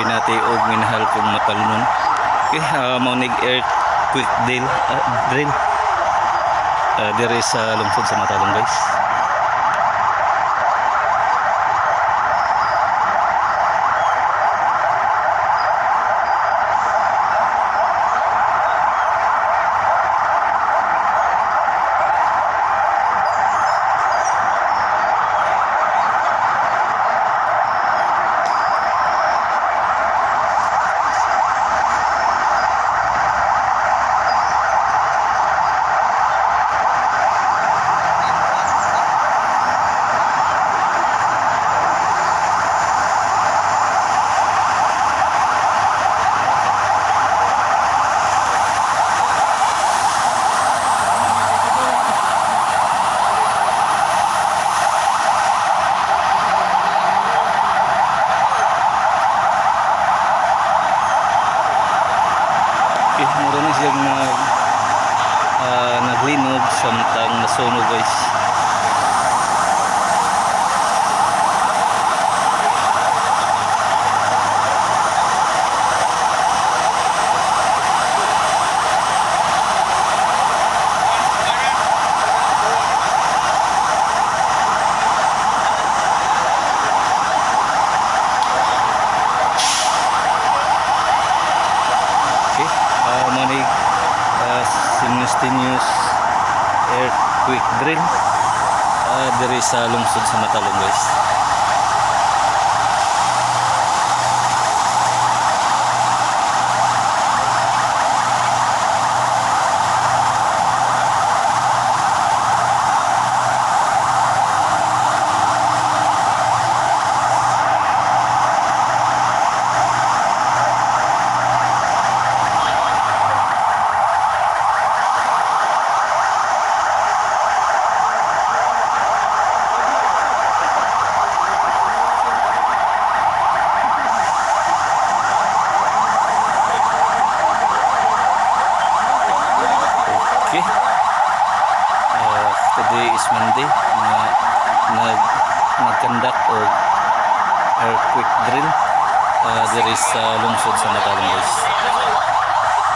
Binati og minahal kong Matalnon. Okay, mao nig earthquake drill diri sa lungsod sa Matalom, guys. Okay, mura na siya naglinog samtang nasunog, guys. Okay, mao ni simultaneous earthquake drill diri sa lungsod sa Matalom, guys. Okay. Today is Monday nga nag-conduct og earthquake drill diri sa lungsod sa Matalom, guys.